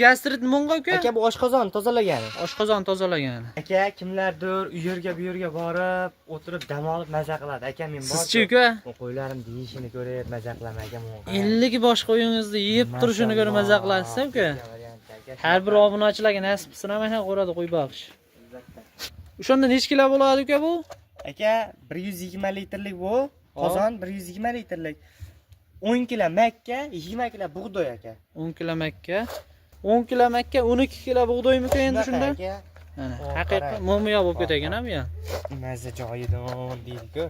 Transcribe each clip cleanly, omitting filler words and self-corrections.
Gastrit nima uka? Aka, bu oshqozon tozalagani. Oshqozon tozalagani. Aka, kimlardir u yerga bu yerga borib, o'tirib dam olib maza qiladi. Aka, men bor. Sizchi, uka? Qo'ylarim deyishini ko'rib maza qilaman, aka. 50 bosh qo'yingizni yeb turishini ko'rib maza qilasiz, uka? Har bir obunachilarga nasib qilsin mana qo'rada qo'y boqish. O'shanda necha kilo bo'ladi, uka, bu? Aka, 120 litrlik bu qozon, 120 litrlik. 10 kilo makka, 20 kilo bug'doy, aka. 10 kilo makka. 10 kilo makka, 12 kilo bug'doymi endi shunda? Aka. Mana, O, haqiqiy qarang. mo'miyo bo'lib ketgan bu ham. Mazza joyidan deydi-ku.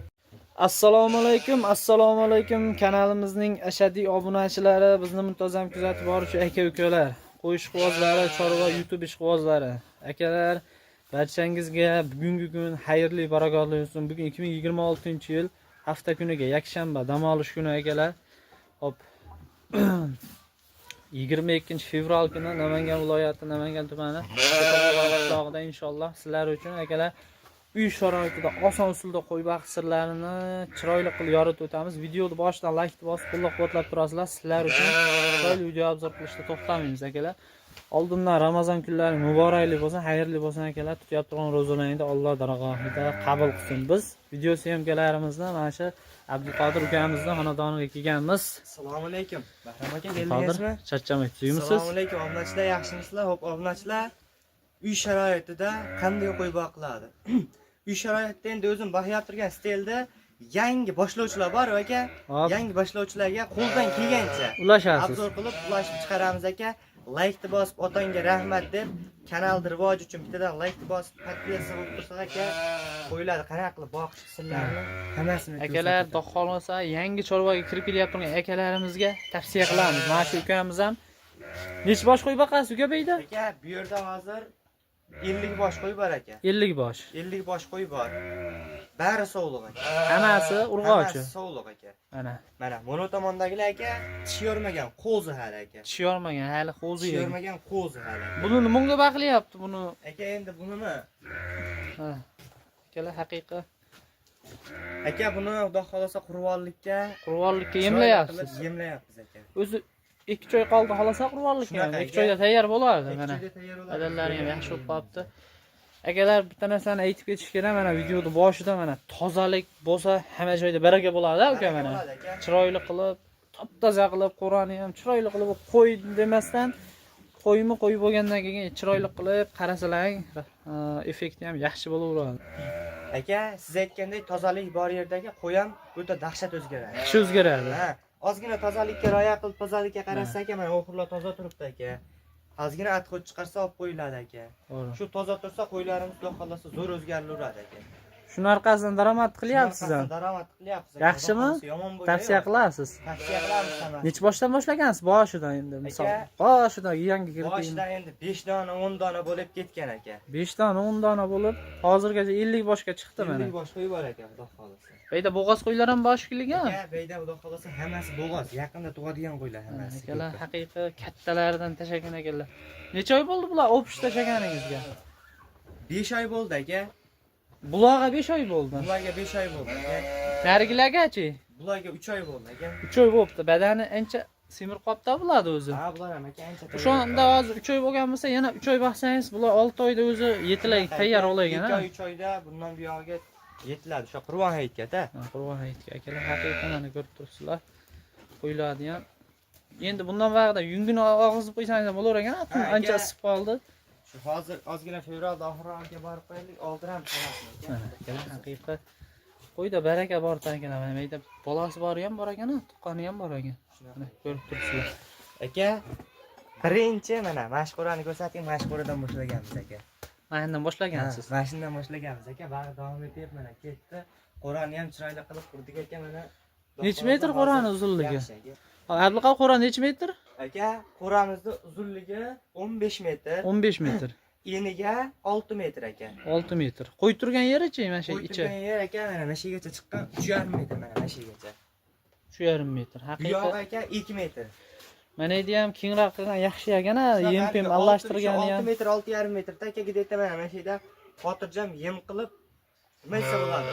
Assalomu alaykum, assalomu alaykum kanalimizning ashaddiy obunachilari, bizni muntazam kuzatib boruvchi aka ukalar, qo'y ishqibozlari, chorva YouTube ishqibozlari. Akalar, barchangizga bugungi kun xayrli, barakotli bo'lsin. Bugun 2026-yil hafta kuniga yakshanba, dam olish kuni, akalar. Hop. 22 fevral kuni Namangan viloyati, Namangan tumani qishlog'ida inshaalloh sizlar uchun, akalar, uy sharoitida oson usulda qo'y boqish sirlarini chiroyli qilib yoritib o'tamiz. Videoni boshidan layk bosib, qo'llab-quvvatlab turasizlar. Sizlar uchun chiroyli video обзор qilishda to'xtamaymiz, akalar. Oldindan Ramazon kunlari muborakli bo'lsin, xayrli bo'lsin, akalar. Tutyapti turgan ro'zalaringni Alloh dargohida qabul qilsin. Biz video съёмка larimizni mana shu Abduqodir ukamizni xonadoniga kelganmiz. Assalomu alaykum. Bahrom aka, Qodir, keldingizmi? charchamay tuzukmisiz? Assalomu alaykum, obunachilar, yaxshimisizlar? Xo'p, obunachilar, uy sharoitida qanday qo'y boqiladi? Uy sharoitida endi o'zim boqyapti turgan stilda yangi boshlovchilar bor, aka. Hop. Yangi boshlovchilarga qo'ldan kelgancha Ulashasiz. обзор qilib, ulashib chiqaramiz, aka. Laykni bosib, otangga rahmat deb, kanalni rivoji uchun bittadan laykni bosib, подписка qilib tursak, aka, qo'yiladi qanaqa qilib boqish sirlarini hammasini Akalar, xudo xohlasa, yangi chorvaga kirib kelyapti turgan akalarimizga tavsiya qilamiz. Mana shu ukamiz ham necha bosh qo'y boqasiz, uka, bu yerda? Aka, bu yerda hozir 50 bosh qo'y bor, aka. 50 bosh. 50 bosh qo'y bor. Bari sovliq, aka. Hammasi urg'ochi. Hammasi sovliq, aka. Mana. Mana, mono tomondagilar, aka, tish yormagan qo'zi hali, aka. Tish yormagan, hali qo'zi. Tish yormagan qo'zi hali. Buni nimaga baqilyapti buni? Aka, endi bunimi? Ha. Akalar, haqiqiy Aka, buni xudo xohlasa qurbonlikka qurbonlikka chiroyli yemlayapsiz. qilib yemlayapmiz, aka. O'zi 2 oy qoldi xolos qurbonlikka. Shunaqa, 2 aka. oyda tayyor bo'ladi Ikki mana. oyda tayyor bo'ladi. Badallari ham yaxshi bo'lib qolibdi. Akalar, bitta narsani aytib ketish kerak, mana videoni boshida, mana tozalik bo'lsa, hamma joyda baraka bo'ladi, uka, Baraka mana. bo'ladi, aka. Chiroyli qilib, top-toza qilib, qo'rani ham chiroyli qilib, qo'y demasdan, qo'ymi qo'y bo'lgandan keyin chiroyli qilib qarasalaring, effekti ham yaxshi bo'laveradi. Aka, siz aytgandek, tozalik bor yerdagi qo'y ham o'ta dahshat o'zgaradi. Yaxshi o'zgaradi. Ha, ozgina tozalikka rioya qilib, tozalikka qarasa, aka, mana o'xirlar toza turibdi, aka. Ozgina отход chiqarsa olib qo'yiladi, aka. To'g'ri. Shu toza tursa, qo'ylarimiz xudo xohlasa zo'r o'zgarilaveradi, aka. Shuni orqasidan daromad qilyapsiz ham. Daromad qilyapmiz, aka. Yaxshimi? Xudo xohlasa yomon bo'lgani Tavsiya yo'q. qilasiz. Tavsiya qilamiz hammasini. Necha boshdan boshlagansiz? Boshidan endi misol. Aka, Boshidan yangi kirib boshidan endi 5 dona, 10 dona bo'lib ketgan, aka. 5 dona, 10 dona bo'lib, hozirgacha 50 boshga chiqdi mana. 50 bosh qo'y bor, aka, xudo xohlasa. Bu yerda bo'g'oz qo'ylar ham boshligan. Aka, bu yerda xudo xohlasa hammasi bo'g'oz, yaqinda tug'adigan qo'ylar hammasi. Akalar, haqiqiy kattalaridan tashlagan ekanlar. Necha oy bo'ldi bular o'pish tashlaganingizga? 5 oy bo'ldi, aka. Bularga 5 oy bo'ldi. Bularga 5 oy bo'ldi, aka. Narigilargachi? Bularga 3 oy bo'ldi, aka. 3 oy bo'libdi. Badani ancha semirib qolibdi bularni o'zi. Ha, bular ham, aka, ancha. O'shanda hozir 3 oy bo'lgan bo'lsa, yana 3 oy boqsangiz, bular 6 oyda o'zi yetilak tayyor bo'lgan, 2 ha. oy, 3 oyda bundan buyog'iga yetiladi. O'sha Qurbon hayitga-da. Ha, Qurbon hayitga, akalar, haqiqiy mana ko'rib turibsizlar. Qo'ylarni ham. Endi bundan bog'ida yungini og'izib qo'ysangiz ham bo'lar ekan, Ha, ancha aka. isib qoldi. Shu hozir ozgina fevralda oxirroqga borib qo'yaylik, oldiramiz hammasini, aka. Mana, akalar, haqiqiy qo'yda baraka bor ekan. Mana bu yerda bolasi bori ham bor ekan, tuqqani ham bor ekan. Mana ko'rib turibsizlar. Aka, birinchi mana mashhurani ko'rsating, mashhuradan boshlaganmiz, aka. Mana shundan boshlagansiz. Ha, mana shundan boshlaganmiz, aka. Bag'i davom etyapti, mana ketdi. Qo'rani ham chiroyli qilib qurdik, aka, mana. Necha metr qo'rani uzunligi? Yaxshi, aka. Abduqahhor, qo'ra necha metr? Aka, qo'ramizni uzunligi 15 metr, 15 metr. eniga 6 metr, aka. 6 metr. Qo'y turgan yerichi mana shu Qo'y ichi. turgan yer, aka, mana shu yergacha chiqqan 3,5 metr, mana shu yergacha. 3,5 metr. Bu Haqiqiy. yog'i, aka, 2 metr. Mana endi ham kengroq qilgan yaxshi ekan, ha, yem pem Shunaqa, aralashtirgani 6 ham. metr, 6,5 metrda, aka, где-то mana shu yerda xotirjam yem qilib nima desa bo'ladi.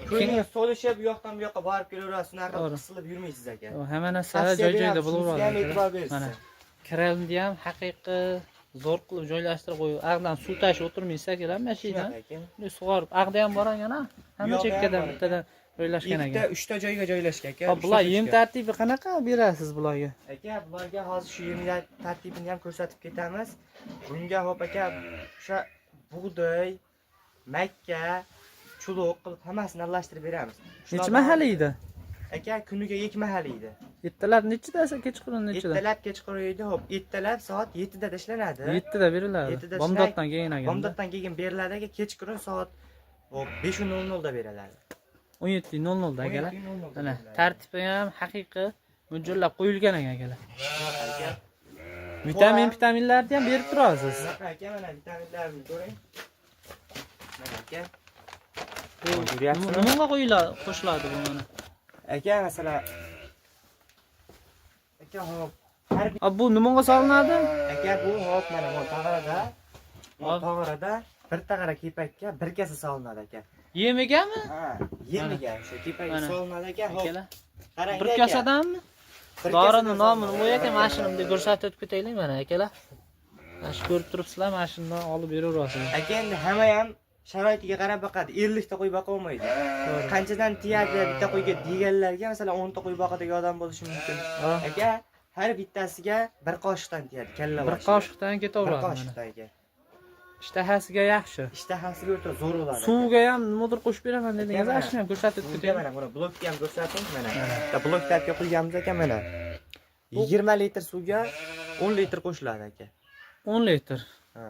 Ko'nglingiz so'lishib, bu yoqdan bu yoqqa borib kelaverasiz, unaqa To'g'ri. qisilib yurmaysiz, aka. Hamma narsa Tavsiya joy joyida beramiz, shunisiga ham bo'laveradi. e'tibor berishsin. Mana. Kiralni ham haqiqiy zo'r qilib joylashtirib qo'yib, ag'dan suv tashib o'tirmaysiz akalar mashinadan. Shunaqa aka. Bunday sug'orib, ag'da ham bor ekan, ha. Hamma Bu yoqda ham chekkadan bor. Bittadan joylashgan Ikkita, ekan. uchta joyga joylashgan aka. Hop, Uchta bular yem tochka. tartibi qanaqa berasiz bularga? Aka, bularga hozir shu yem tartibini ham ko'rsatib ketamiz. Bunga hop aka, o'sha bug'doy, makka, chuluq qilib hammasini aralashtirib beramiz. Necha mahal yeydi? Aka, kuniga 2 mahal yeydi. Ertalab nechida, kechqurun nechida? Ertalab, kechqurun yeydi. Hop, ertalab soat 7 da tashlanadi. 7 da beriladi. 7 da. Bomdoddan keyin ekan. Bomdoddan keyin beriladi aka, kechqurun soat hop 5:00 da beriladi. 17:00 da akalar. 17:00 da Mana beriladi. tartibi ham haqiqiy mo'ljallab qo'yilgan ekan akalar. Shunaqa aka. Vitamin, vitaminlarni ham berib turasiz. Shunaqa aka, mana vitaminlarni ko'ring. Mana aka. Bu Ko'ryapsizmi? nimaga qo'yiladi, qo'shiladi bu mana? Aka, masalan aka, hop har A, bu nimaga solinadi? Aka, bu hop mana bu tag'arada, bu Hop. tag'arada bir tag'ara kepakka bir kasa solinadi aka. Yemigami? Ha, yemiga o'sha kepakka Mana. solinadi aka. Hop. Akalar. Qarang Bir aka. kosadanmi? Bir Dorini kasadan nomini solinadi. qo'y aka, mana shuni bunday ko'rsatib o'tib ketaylik mana akalar. Mana shu ko'rib turibsizlar, mana shundan olib beraverasizlar. Aka, endi hamma ham sharoitiga qarab boqadi. 50 ta qo'y boqa olmaydi. Qanchadan tiyadi bitta qo'yga deganlarga, masalan 10 ta qo'y boqadigan odam bo'lishi mumkin. Ha. Aka, har bittasiga bir qoshiqdan tiyadi, kalla Bir boshiga. qoshiqdan Bir ketaveradi mana. qoshiqdan aka. Ishtahasiga yaxshi. Ishtahasiga o'ta zo'r bo'ladi. Suvga ham nimadir qo'shib beraman dedingiz, Aka, ana shuni ham ko'rsatib o'tib Suvga ketaylik. mana buni blokka ham ko'rsating mana. Bitta blok tarkib qo'yganmiz aka mana. 20 litr suvga 10 litr qo'shiladi aka. 10 litr. Ha.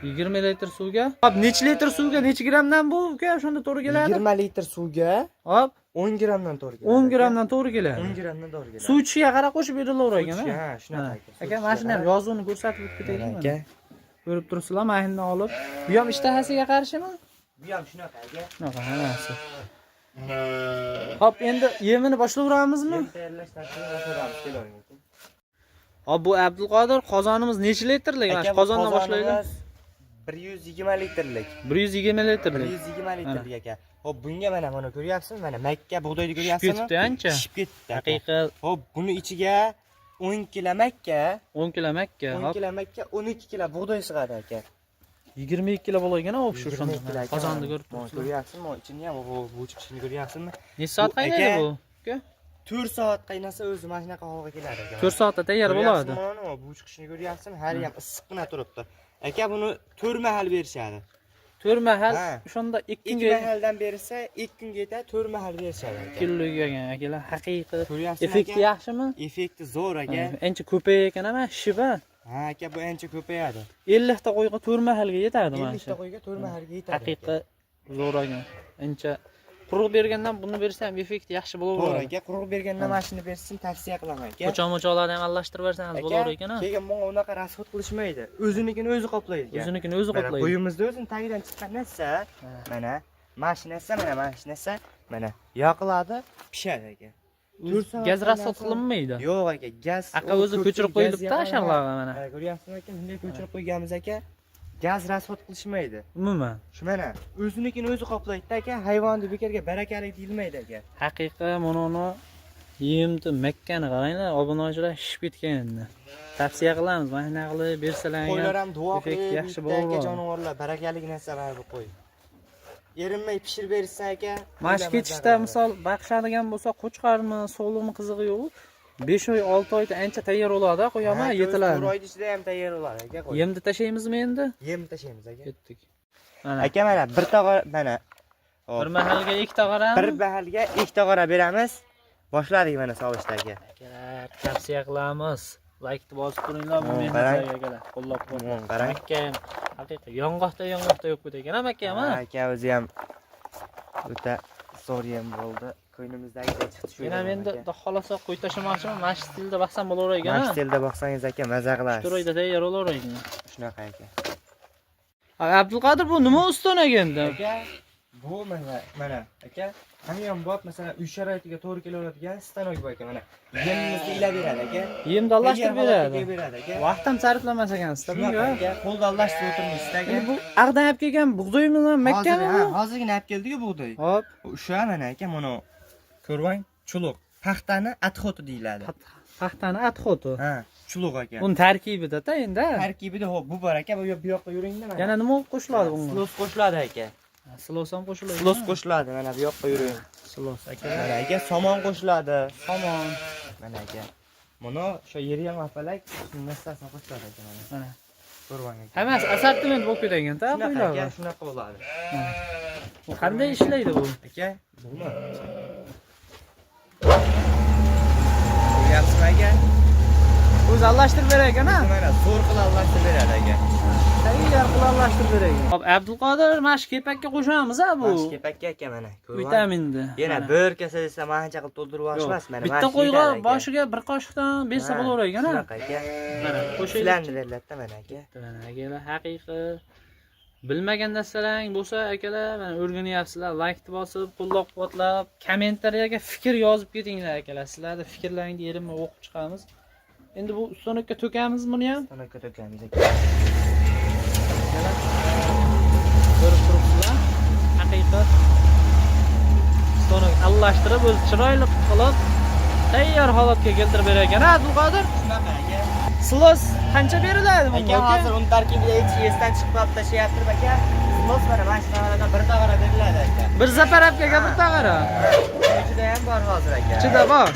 20 litr suvga. Hop, necha litr suvga necha grammdan bu uka shunda to'g'ri keladi? 20 litr suvga Hop, 10 grammdan to'g'ri keladi. 10 grammdan to'g'ri keladi. 10 grammdan to'g'ri keladi. Suv ichishiga qarab qo'shib berilaverar ekan, Suv ha? ha, shunaqa aka. Suv Aka, mana shuni ham ichishiga yozuvini ko'rsatib o'tib qarab. ketaylik Mana mana. aka. Ko'rib turibsizlar, mana shundan olib. Bu ham ishtahasiga qarshimi? Bu ham shunaqa aka. Shunaqa hammasi. Hop, endi yemini boshlayveramizmi? Yem tayyorlash tartibini boshlaymiz, kelavering aka. Hop, bu Abdulqodir qozonimiz necha litrlik? Mana Aka, shu bu qozondan boshlaylik. qozonimiz 120 litrlik. 120 litrlik. 120 litrlik aka. Hop, bunga mana buni ko'ryapsizmi? Mana makka bug'doyni ko'ryapsizmi? Ketibdi ancha. Pishib ketdi. Aka. Haqiqiy Hop, buni ichiga 10 kilo makka, 10 kilo makka, 10 hop. kilo makka, 12 kilo bug'doy sig'adi aka. 22 kilo bo'lgan a общий 22 kilo o'shanda. aka. Qozonni ko'rib Mana turibsizlar. ko'ryapsizmi? Ichini ham bu chiqishini ko'ryapsizmi? Necha soat Bu qaynaydi aka- bu? Uka? 4 soat qaynasa o'zi mana shunaqa holga keladi aka. 4 soatda tayyor bo'ladi. Ko'ryapsizmi mana bu chiqishini ko'ryapsizmi? Hali ham issiqqina turibdi. Aka, buni 4 mahal berishadi. 4 mahal Ha. o'shanda 2 2 kunga mahaldan bersa 2 kunga yetadi, 4 mahal berishadi aka. Kiloga ekan akalar, haqiqiy. Ko'ryapsizmi Effekti aka? yaxshimi? Effekti zo'r aka. Ancha ko'payar ekan ama shiba. Ha aka, bu ancha ko'payadi. 50 ta qo'yga 4 mahalga yetadi mana 50 shu. ta qo'yga 4 mahalga yetadi. Haqiqiy zo'r ekan. Ancha quruq bergandan buni bersa ham effekti yaxshi To'g'ri bo'laveradi. aka, quruq bergandan mana shuni bersin tavsiya qilaman aka. Po'choq-mo'choqlarni ham aralashtirib bersangiz bo'lar ekan, ha. Keyin bunga unaqa расход qilishmaydi. O'zinikini o'zi qoplaydi aka. O'zinikini o'zi Mana qoplaydi. qo'yimizni o'zini tagidan chiqqan narsa, mana mana shu narsa, mana mana shu narsa, mana yoqiladi, pishadi aka. To'rt soat Gaz расход qaynasa- qilinmaydi. Yo'q aka, gaz Aka u o'zi ko'pchilik ko'chirib gaz qo'yilibdi yoqadi. shamlarga mana. Mana ko'ryapsizmi aka, bunday ko'chirib qo'yganmiz aka. Gaz расход qilishmaydi. Umuman. Shu mana o'zinikini o'zi qoplaydi aka, hayvonni bekorga barakali deyilmaydi aka. Haqiqiy mana uni yemdi makkani qaranglar, obunachilar shishib ketgan endi. Tavsiya qilamiz, mana shunaqa qilib bersalar Qo'ylar ham duo effekt qilib, yaxshi bitta aka bo'laveradi. jonivorlar barakali narsa baribir qo'y. Erinmay pishirib bersa aka. Mana shu qo'ylar ketishda maza qiladi. misol baqishadigan bo'lsa, qo'chqormi, sog'lig'mi qizig'i yo'q. 5 oy, 6 oyda ancha tayyor bo'ladi, qo'yama Ha, yetiladi. 4 oy ichida ham tayyor bo'ladi aka qo'y. Yemni tashlaymizmi endi? Yem tashlaymiz aka. Ketdik. Mana Aka mana bir tog'ora mana. Hop. bir mahalga ikki tog'orami? Bir mahalga ikki tog'ora beramiz. Boshladik mana solishda aka. Akalar, tavsiya qilamiz. Laykni bosib turinglar bu Hmm, mehnatlarga akalar. Qo'llab-quvvatlang. Hmm, qarang. Makka ham haqiqiy yong'oqda yong'oqda yo'q ekan, ha makka ham, ha? Ha, aka o'zi ham o'ta zo'r yem bo'ldi. Ko'nglimizdagiday chiqdi shu. Men ham yem endi aka. xudo xohlasa qo'y tashlamoqchiman, mana shu stilda boqsam bo'laver ekan, Mana ha? shu stilda boqsangiz aka maza qilasiz. To'rt oyda tayyor bo'laver ekan. Shunaqa aka. Abdulqodir bu nima uston endi? Aka, bu mana mana aka, hamyonbop masalan uy sharoitiga to'g'ri kelaveradigan stanok bu aka mana. Yemimizni ilaveradi aka. Yemni aralashtirib Tayyor holatga beradi. kelib beradi aka. Vaqt ham sarflamas ekansizda Shunaqa bunga. aka, qo'lda aralashtirib o'tirmaysiz aka. Endi bu ag'dan olib kelgan bug'doymi, makkami Hozir, bu? ha, hozirgina olib keldik-ku bug'doy. Hop, O'sha mana aka, mana ko'rvang, chuluq. Paxtani отход i deyiladi. Paxtani отход i. Ha. Chuluq aka. Buni tarkibida-da endi. Tarkibida hop bu bor aka, bu yoqqa yuringda mana. Yana nima qo'shiladi bunga? Silos qo'shiladi aka. Silos ham qo'shiladi. Silos qo'shiladi, mana bu yoqqa yuring. Silos aka. Mana aka, somon qo'shiladi. Somon. Mana aka. Buni o'sha yeri ham apalak narsasini qo'shiladi aka mana. Mana. Ko'rvang aka. Hammasi assortiment bo'lib ketgan-da, Shunaqa qo'ylar. aka, shunaqa bo'ladi. Bu qanday ishlaydi bu? Aka, bumi? Ko'ryapsizmi aka? O'zi almashtirib berar ekan, ha? Mana zo'r qilib almashtirib beradi aka. Tayyor qilib almashtirib berar ekan. Hop, Abdulqodir, mana shu kepakka qo'shamiz ha bu. Mana shu kepakka aka mana. Ko'rvang. Vitaminni. Yana Mana. bir kasa desa mancha qilib to'ldirib olish Yo'q, emas, mana. bitta mana shu qo'yga yetadi aka. boshiga bir qoshiqdan bersa Ha, bo'laver ekan, ha? Shunaqa aka. Mana qo'shaylik. Sizlarni beriladi mana aka. Mana akalar, haqiqiy bilmagan narsalaring bo'lsa akalar, mana o'rganyapsizlar, like bosib, qo'llab-quvvatlab, kommentariyaga fikr yozib ketinglar akalar. Sizlarning fikrlaringizni erinmay o'qib chiqamiz. Endi bu stanokka to'kamiz buni ham. Stanokka to'kamiz aka. Akalar, ko'rib turibsizlar, haqiqat stanok almashtirib, o'zi chiroyli qilib tayyor holatga keltirib berar ekan, ha, Abdulqodir? Shunaqa aka. Silos qancha beriladi bunga Aka aka? hozir uni tarkibida hech esdan chiqib qolib tashlayaptir aka. Silos mana mana shu tag'aradan bir tag'ara beriladi aka. Bir zaparabkaga bir tag'ara. Ichida ham bor hozir aka. Ichida bor.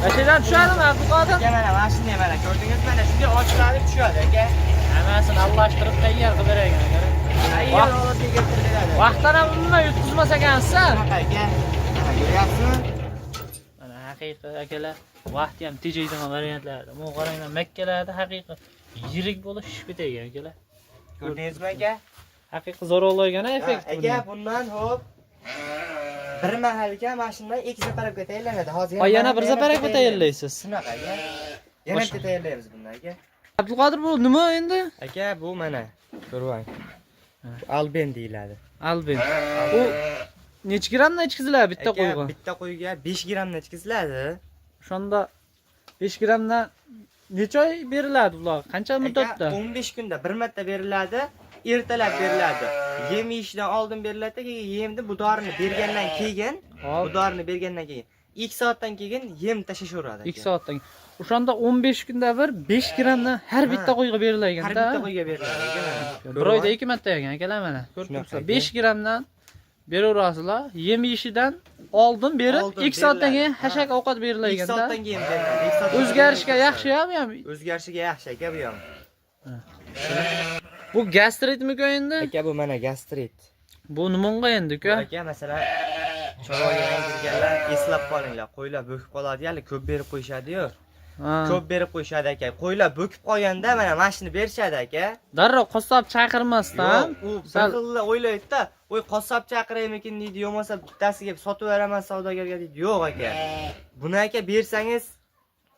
Mashindan tushadimi Abdulqodir? Aka mana mana shunday mana ko'rdingiz mana shunday ochiladi tushadi aka. Hammasini almashtirib tayyor qilib berar ekan aka. Tayyor holatga keltirib beradi. Vaqtdan ham umuman yutqizmas ekansiz. Shunaqa aka. Mana ko'ryapsizmi? Mana haqiqiy akalar, vaqt ham tejaydigan variantlarda. Bu qaranglar, Makkalarda haqiqiy yirik bo'lib shishib ketayotgan akalar. Ko'rdingizmi aka? Haqiqiy zo'rg'laygan effekt. Aka bundan hop bir mahalga mana shundan ikki zaparabka tayyorlanadi. Hozir Ay, yana bir zaparabka tayyorlaysiz. Shunaqa aka. Yana bitta tayyorlaymiz bundan aka. Abdulqodir, bu nima endi? Aka bu mana ko'rvang. Alben deyiladi. Alben. U necha grammdan ichkiziladi bitta Aka, qo'yga? Bitta qo'yga 5 grammdan ichkiziladi. O'shanda 5 grammdan necha oy beriladi bular? Qancha muddatda? Aka 15 kunda bir marta beriladi, ertalab beriladi. Yem yeyishdan oldin beriladi, keyin yemni bu dorini bergandan keyin, Hop. bu dorini bergandan keyin 2 soatdan keyin yem tashlashaveradi. 2 soatdan. O'shanda 15 kunda bir 5 grammdan har bitta qo'yga beriladi Har ekanda. bitta qo'yga beriladi aka mana. Bir oyda 2 marta yegan akalar mana. Ko'rib Shunaqa turibsizlar. aka. 5 grammdan beraverasizlar. Yem yeyishidan oldin berib Oldin 2 soatdan keyin beriladi. hashak ovqat beriladi 2 ekanda. soatdan keyin beriladi. 2 soatdan O'zgarishga keyin yaxshi ham ham. O'zgarishiga yaxshi aka bu ham. Bu gastritmi endi? Aka bu mana gastrit. Bu nimonga endi Bu uka? aka masalan chorvaga yangi kirganlar eslab qolinglar. Qo'ylar bo'kib qoladi, hali ko'p berib qo'yishadi-yu. Ha. Ko'p berib qo'yishadi aka. Qo'ylar bo'kib qolganda mana mana shuni berishadi aka. Darrov qassob chaqirmasdan Yo'q, u bir sal xil o'ylaydi-da, "Voy qassob chaqiraymikin" deydi, yo bo'lmasa bittasiga sotib beraman savdogarga deydi. Yo'q aka. Buni aka bersangiz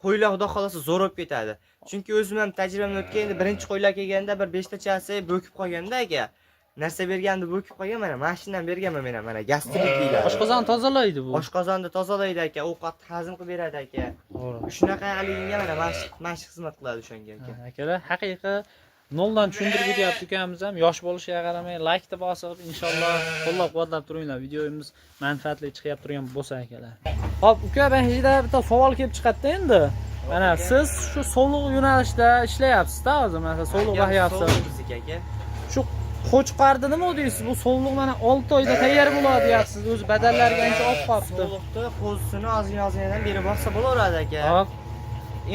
qo'ylar xudo xolasa zo'r bo'lib ketadi. Chunki o'zim ham tajribamdan o'tgan endi birinchi qo'ylar kelganda bir 5 tachasi bo'kib qolganda aka. Narsa berganda bo'kib qolgan mana mana shundan berganman men ham mana gastrit deyiladi. Oshqozon tozalaydi bu. Oshqozonni tozalaydi aka, ovqatni hazm qilib beradi aka. To'g'ri. Shunaqa haliginga mana mana shu xizmat qiladi o'shanga aka. Ha, akalar, haqiqiy noldan tushuntirib ketyapti ukamiz ham. Yosh bo'lishiga qaramay like bosib, inshaalloh qo'llab-quvvatlab turinglar. Videomiz manfaatli chiqyapti turgan bo'lsa akalar. Xo'p, uka, mana shu yerda bitta savol kelib chiqadi endi. Mana siz shu sovliq yo'nalishida ishlayapsiz-da hozir, masalan, sovliq Aka, boqyapsiz. sovliq bizniki aka. Shu qo'chqorni nima deysiz? Bu sovliq mana 6 oyda tayyor bo'ladi deyapsiz. O'zi badallariga ancha olib qolibdi. Sovliqni qo'zisini ozgina ozginadan berib boqsa bo'laveradi aka. Hop,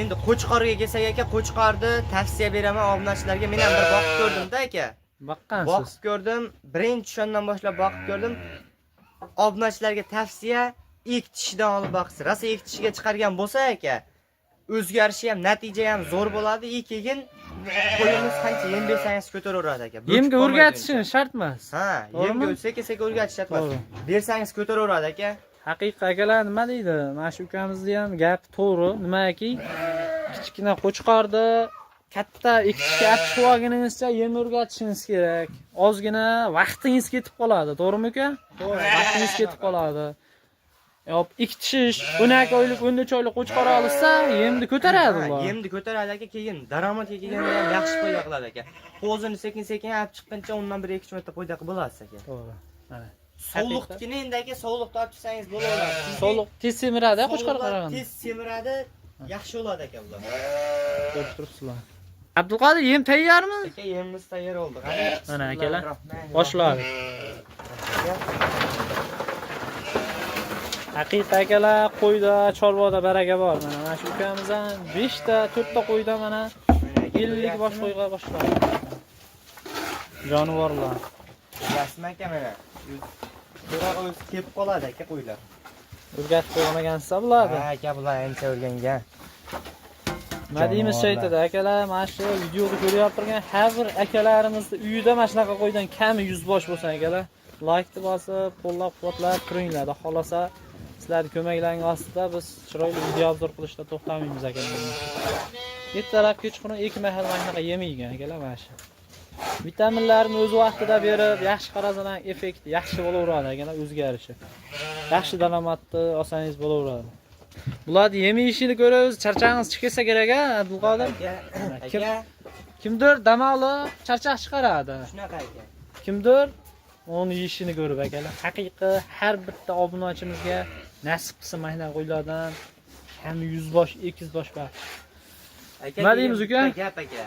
Endi qo'chqorga kelsak aka, qo'chqorni tavsiya beraman obunachilarga. Men ham bir boqib ko'rdim-da aka. boqqansiz. Boqib ko'rdim, birinchi shundan boshlab boqib ko'rdim. Obunachilarga tavsiya ilk tishidan olib boqsin. Rosa ilk tishiga chiqargan bo'lsa aka, o'zgarishi ham, natija ham zo'r bo'ladi. И keyin qo'yimiz qancha yem bersangiz ko'taraveradi aka. Bo'kib Yemga qolmaydi o'rgatishini uncha. shart emas. Ha, To'g'rimi? yemga sekin-sekin o'rgatish shart emas. To'g'ri. Bersangiz ko'taraveradi aka. Haqiqiy akalar nima deydi? Mana shu ukamizni ham gapi to'g'ri. Nimaki kichkina qo'chqorni katta ekishga olib chiqib olguningizcha yem o'rgatishingiz kerak. Ozgina vaqtingiz ketib qoladi, to'g'rimi uka? To'g'ri. Vaqtingiz ketib qoladi. Yo'q, ikki tish 12 oylik, 13 oylik qo'chqor olsa, yemni ko'taradi Ha, ular. Yemni ko'taradi aka, keyin daromadga kelganda ham yaxshi foyda qiladi aka. Qo'zini sekin-sekin olib chiqquncha undan bir 2-3 marta foyda qilib bo'lasiz aka. To'g'ri. Mana. Sovliqnikini endi aka sovliqni olib chiqsangiz bo'laveradi. Chunki Sovliq tez semiradi, qo'chqor sovliqlar qaraganda. Tez semiradi. Yaxshi bo'ladi aka bular. Ko'rib turibsizlar. Abdulqodir, yem tayyormi? Aka, yemimiz tayyor oldi. Qani. Mana akalar, boshladi. Haqiqiy akalar, qo'yda, chorvada baraka bor. Mana shu ukamiz ham 5 ta, 4 ta qo'yda mana 50 bosh qo'yga boshladi. Jonivorlar. Bilasizmi aka, mana. So'roq o'zi kelib qoladi aka qo'ylar. O'rgatib qo'ymagansiz bularni. Ha aka, bular ancha o'rgangan. Nima deymiz shaytada akalar, mana shu videoni ko'rib turgan har bir akalarimizni uyida mana shunaqa qo'ydan kami 100 bosh bo'lsa akalar, laykni bosib, qo'llab-quvvatlab turinglar. Xudo xolasa sizlarning ko'maklaring ostida biz chiroyli video obzor qilishda to'xtamaymiz akalar. Ertalab, kechqurun ikki mahal mana shunaqa yem yegan akalar mana shu. Vitaminlarni o'z vaqtida berib, yaxshi qarasalar effekti yaxshi bo'laveradi akalar, o'zgarishi. Yaxshi daromadni olsangiz bo'laveradi. Bularni yem yeyishini ko'ramiz, charchag'ingiz chiqsa kerak a, Abdulqodir? Aka, Kim- aka, Kimdir dam olib charchoq chiqaradi. shunaqa aka. Kimdir uni yeyishini ko'rib akalar. Haqiqiy har bitta obunachimizga nasib qilsin mana qo'ylardan ham 100 bosh, 200 bosh bor. Aka, Nima deymiz uka? Gap aka.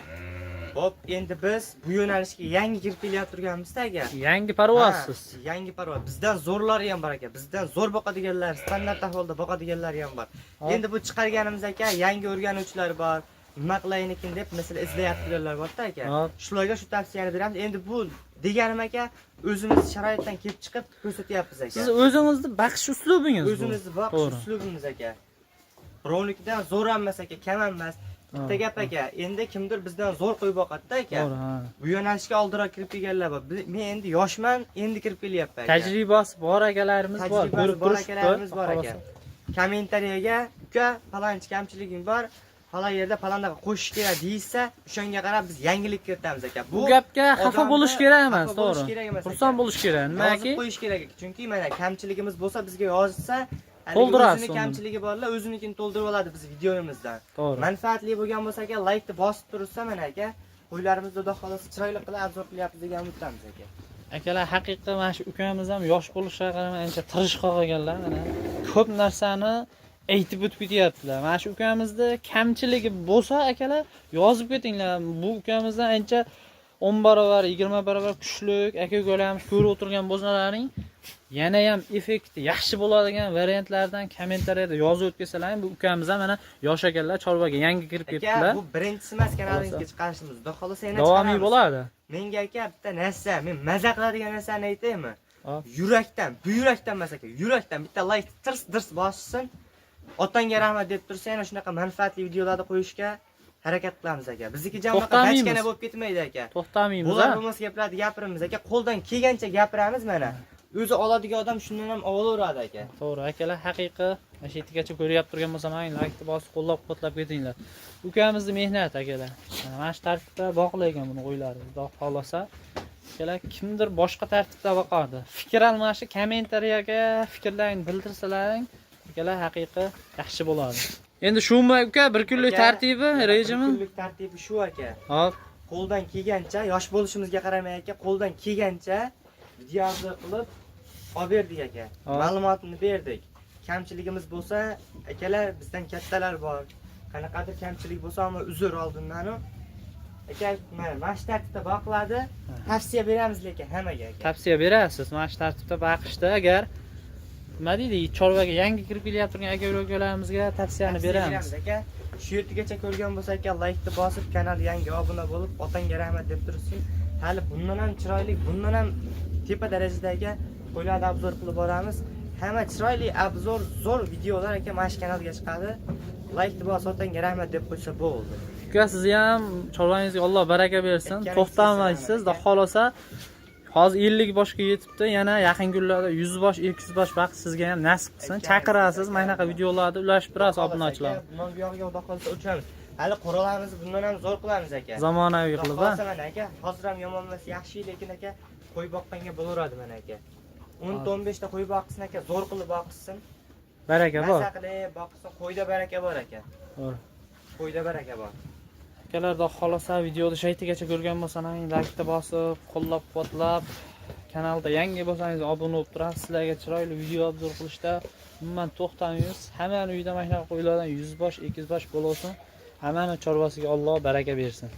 Xo'p, endi biz bu yo'nalishga yangi kirib kelyapti turganmiz-da aka. Yangi parvozsiz. Ha, yangi parvoz. Bizdan zo'rlari ham bor aka. Bizdan zo'r boqadiganlar, standart ahvolda boqadiganlar ham bor. Hop. Endi bu chiqarganimiz aka, yangi o'rganuvchilar bor. Nima qilayinikin deb masalan izlayotganlar bor-da aka. Hop. Shularga shu tavsiyani beramiz. Endi bu deganim aka, o'zimiz sharoitdan kelib chiqib ko'rsatyapmiz aka. Siz o'zingizni baqish uslubingiz bu. O'zimizni boqish To'g'ri. uslubimiz aka. Birovnikidan zo'r ham emas aka, kam ham emas. Bitta gap aka, endi kimdir bizdan zo'r qo'yib boqadi-da aka. To'g'ri, ha. Bu yo'nalishga oldinroq kirib kelganlar bor. Men endi yoshman, endi kirib kelyapman aka. Tajribasi bor akalarimiz bor, Tajribasi ko'rib bor turishibdi. akalarimiz bor aka. Xolos. Kommentariyaga uka falonchi kamchiliging bor, falon yerda falondaqa qo'shish kerak deyilsa, o'shanga qarab biz yangilik kiritamiz aka. Bu gapga xafa odamni bo'lish kerak emas, xafa bo'lish to'g'ri. kerak emas Xursand aka. bo'lish kerak. Nimaki? Yozib qo'yish kerak aka. Chunki mana kamchiligimiz bo'lsa bizga yozsa, haligi To'ldirasiz o'zini uni. kamchiligi borlar o'zinikini to'ldirib oladi biz videomizdan. To'g'ri. Manfaatli bo'lgan bo'lsa aka, laykni bosib tursa mana aka, qo'ylarimizni xudo xohlasa chiroyli qilib obzor qilyapmiz degan umiddamiz aka. Akalar, haqiqiy mana shu ukamiz ham yosh bo'lishiga qaramay ancha tirishqoq ekanlar. Mana ko'p narsani aytib o'tib ketyaptilar. Mana shu ukamizni kamchiligi bo'lsa akalar, yozib ketinglar. Bu ukamizdan ancha 10 barobar, 20 barobar kuchlik aka ukalarimiz ko'rib o'tirgan bo'lsalaring, yana ham effekti yaxshi bo'ladigan variantlardan kommentariyada yozib o'tkazsalaring, bu ukamiz ham mana yosh ekanlar, chorvaga yangi kirib Aka, ketdilar. bu birinchisi emas kanalimizga chiqarishimiz. Xudo xohlasa yana Davomiy chiqaramiz. bo'ladi. Menga aka bitta narsa, men maza qiladigan narsani aytaymi? Ha. Yurakdan, buyrakdan emas aka, yurakdan bitta like tirs dirs bossin. Otangga rahmat deb tursa, yana shunaqa manfaatli videolarni qo'yishga harakat qilamiz aka. Bizniki jam bunaqa To'xtamaymiz. bachkana bo'lib ketmaydi aka. To'xtamaymiz, Bo'lar ha. bo'lmas gaplarni gapiramiz aka, qo'ldan kelgancha gapiramiz mana. O'zi oladigan odam shundan ham olaveradi aka. To'g'ri akalar, haqiqiy mana shu yergacha ko'ryapti turgan bo'lsam, laykni bosib qo'llab-quvvatlab ketinglar. Ukamizni mehnati akalar. Mana shu tartibda boqilayotgan buni qo'ylari. Xudo xohlasa akalar, kimdir boshqa tartibda boqadi. Fikr almashi kommentariyaga fikrlaringni bildirsalaring, akalar haqiqiy yaxshi bo'ladi. Endi shumi uka, bir kunlik Aka, tartibi, bir rejimi? kunlik tartibi shu aka. Hop, Qo'ldan kelgancha, yosh bo'lishimizga qaramay aka, qo'ldan kelgancha video obzor qilib olib berdik aka. Hop. Ma'lumotini berdik. Kamchiligimiz bo'lsa, akalar bizdan kattalar bor. Qanaqadir kamchilik bo'lsa, ammo uzr oldindan aka, mana shu tartibda boqiladi. Tavsiya beramiz lekin hammaga aka. Tavsiya berasiz mana shu tartibda baqishda agar nima deydi, chorvaga yangi kirib kelyapti turgan aka ukalarimizga tavsiyani Tavsiya beramiz. aka. Shu yergacha ko'rgan bo'lsa aka, laykni bosib, kanal yangi obuna bo'lib, otangga rahmat deb tursin. Hali bundan ham chiroyli, bundan ham tepa darajadagi qo'ylarni obzor qilib boramiz. Hamma chiroyli obzor, zo'r videolar aka mana shu kanalga chiqadi. Laykni bosib, otangga rahmat deb qo'ysa bo'ldi. Uka, sizni ham chorvangizga Alloh baraka bersin. Aytganingiz To'xtamaysiz, kelsin, aka. Xohlasa hozir 50 boshga yetibdi, yana yaqin kunlarda 100 bosh, 200 bosh vaqt sizga ham nasib qilsin. Aytganingiz Chaqirasiz, kelsin, mana shunaqa aka. videolarda ulashib turasiz Xudo xohlasa obunachilar. aka, bundan buyog'iga Xudo xohlasa uchamiz. Hali qo'ralarimizni bundan ham zo'r qilamiz aka. Zamonaviy Xudo qilib, ha. xohlasa mana aka, hozir ham yomon emas, yaxshi, lekin aka qo'y boqqanga bo'laveradi mana aka. 10 ta 15 ta qo'y boqsin aka, zo'r qilib boqsin. Baraka bor. Maza qilib boqsin, qo'yda baraka bor aka. To'g'ri. Qo'yda baraka bor. Akalar, xudo xohlasa videoni shu yergacha ko'rgan bo'lsangiz, laykni bosib, qo'llab-quvvatlab, Kanalda yangi bo'lsangiz obuna bo'lib turasiz. Sizlarga chiroyli video обзор qilishda umuman to'xtamaymiz. Hammani uyida mana shunaqa qo'ylardan 100 bosh, 200 bosh bo'lsin. Hammani chorvasiga Alloh baraka bersin.